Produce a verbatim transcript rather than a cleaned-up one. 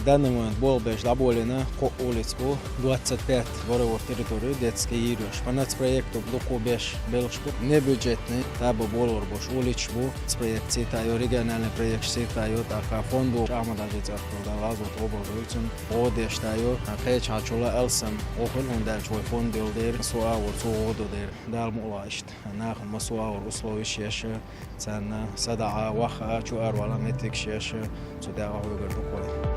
Данный момент болх беш дӀаболийна кхо улиц бу, двадцать пять дворовых территорий детских йийр йолуш. По нацпроекту дукха беш белхаш бу, небюджетный, таба болор болуш улицаш бу. Нацпроект сийтта йо, региональный проект сийтта йо, тӀаккха фонду Ахьмад-Хьаьжин цӀарах долу Дала гӀазот къобалдойла цуьнан, гӀо деш дӀайо. Кхечу хьолчул алсам гӀо хуьлу, хӀунда аьлча вай фонд йолу дера, со агӀор цо гӀо до дера. Дала мукъ лахь иштта. Нахана массо а агӀор условиш еш, царна садаӀа, ваха, чу аравала меттигаш еш, цу дегӀ хьоьгур ду кхой.